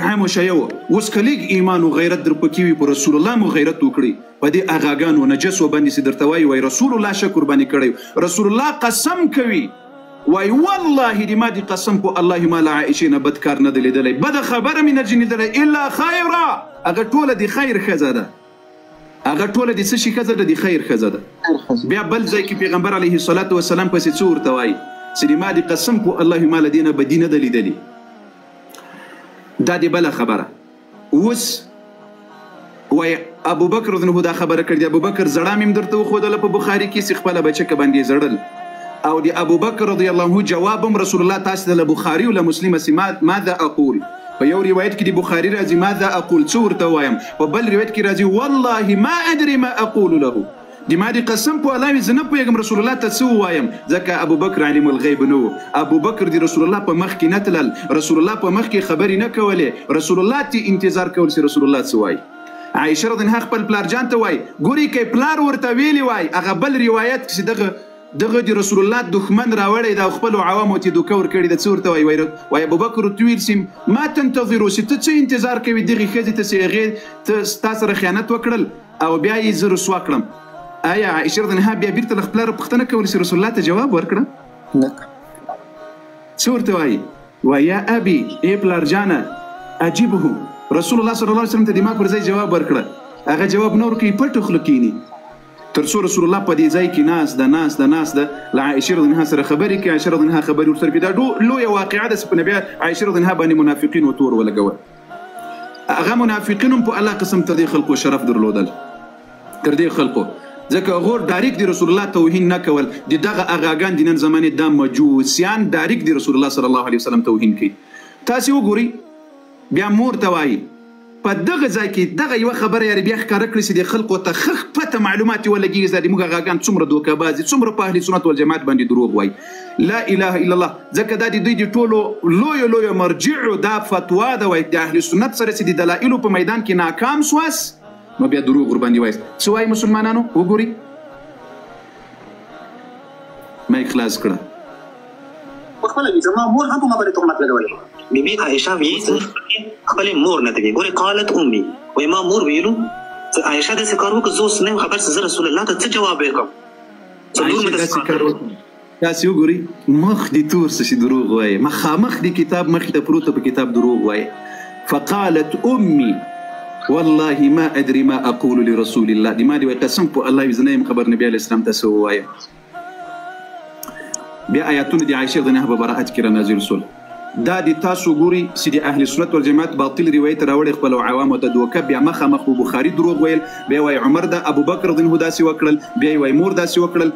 عام شیعه وو. اوس که لږ ایمان و غیرت در پکې وي، په رسول الله مو غیرت وکړي، په دې اغاګانو نجسو باندې چې درته وایي، وایي رسول الله شک ورباندې کړی، رسول الله قسم کوي، وایي والله دې ما دې قسم په الله ما له عایشې نه بد کار نه دی لیدلی، بده خبره مې نه ځینې لیدلی الا خیره. هغه ټوله د خیر ښځه ده، هغه ټوله د څه شي ښځه ده؟ د خیر ښځه ده. بیا بل ځای کې پیغمبر علیه الصلاة والسلام پسې څه ورته وایي چې د ما دې قسم په الله ما له دې نه بدي نه ده لیدلې. دا دې بله خبره. اوس وایي ابوبکر رضی الله دا خبره کړې ده، ابوبکر زړه مې هم درته وښودله په بخاري کې چې خپله بچکه باندې زړل، او د ابوبکر رضی الله عنه جواب هم رسول الله تاسو ته له بخاري او له مسلمه سي ماذا اقول، په یو روایت کې د بخاري راځي ماذا اقول، څه ورته وایم، په بل روایت کې راځي والله ما ادري ما اقول له، د ما د قسم په الله وي زه نه پوهېږم رسول الله ته څه ووایم، ځکه ابوبکر عالم الغیب نه و. ابوبکر د رسول الله په مخ کې نه تلل، رسول الله په مخ کې خبرې نه کولې، رسول الله ته انتظار کول چې رسول الله څه وایي. عایشه رضی الله عنها خپل پلار جان ته وایي، ګوري که پلار ورته ویلي وای، هغه بل روایت چې دغه د رسول الله دښمن راوړی دا خپلو عوامو ته دوکه ورکړې ده، څه ورته وایي؟ وایي ابوبکر ورته وویل چې ما تنتظرو، چې ته څه انتظار کوې دغې ښځې ته چې هغې ته ستا سره خیانت وکړل او بیا یې زه رسوا کړم. آیا عایشه رضی الله عنها بیا بیرته له خپل پوښتنه کوله چې رسول الله ته جواب ورکړه؟ نه. څه ورته وایي؟ وایي یا ابي، ای پلار جانه، اجبه، رسول الله صلی الله علیه وسلم ته د ما پر ځای جواب ورکړه. هغه جواب نه ورکوي، پټه خوله کښېني تر څو رسول الله په دې ځای کې ناست ده، ناست ده، ناست ده، له عایشې رضی الله عنها سره خبرې کوي، عایشه رضی الله عنها خبرې ورسره کوي. دا لویه واقعه ده چې په نبی عایشه رضی الله عنها باندې منافقینو تور ولګول. هغه منافقین هم په الله قسم تر دې خلکو شرف درلودل، تر دې خلکو، ځکه هغو ډایرک د رسول الله توهین نه کول. د دغه اغاګان د نن زمانې دا مجوسیان ډایرک د رسول الله صلی الله علیه وسلم توهین کوي. تاسې وګورئ بیا مور ته وایي په دغه ځای کې دغه یوه خبره یاري بیا ښکاره کړي چې د خلکو ته ښه پته معلومات یې ولګېږي، دا د موږ اغاګان څومره دوکه باز دي، څومره په اهل سنت والجماعت باندې دروغ وایي. لا اله الا الله. ځکه دا د دوی د ټولو لویو لویو مرجعو دا فتوا ده، وایي د اهل سنت سره چې د دلایلو په میدان کې ناکام سواست نو بیا دروغ ورباندې وایي. څه وایي مسلمانانو؟ وګورئ مایک خلاص کړه. په خپله زما مور هم په ما باندې تهمت لګولی. بی بی عایشه وی خپلې مور نه دی ګورې، قالت امي، وایي ما مور ویلو چې عایشه داسې کار وکړ، زه اوس نه یم خبر چې زه رسول الله ته څه جواب ورکړم. عایشې داسې کار وکړ. تاسې وګورئ مخ دې تور څه چې دروغ وایې، مخامخ دې کتاب مخې ته پروت په کتاب دروغ وایې. فقالت امي والله ما ادري ما اقول لرسول الله، دې ما دې وایي قسم په الله زه نه یم خبر نبي علیه السلام ته څه ووایم. بیا آیاتونه د عایشې رضی الله عنها په براءت کې را نازل سول. دا د تاسو ګوري چې د اهل سنت والجماعت باطل روایت راوړي خپلو عوامو ته دوکه، بیا مخامخ په بخاري دروغ ویل، بیا وایي عمر ده ابوبکر رضی الله عنه داسې وکړل، بیا یې وایي مور داسې وکړل.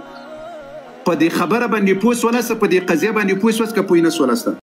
په دې خبره باندې پوه سولاسته، په دې قضیه باندې پوه سواست که پوه نه سولاسته؟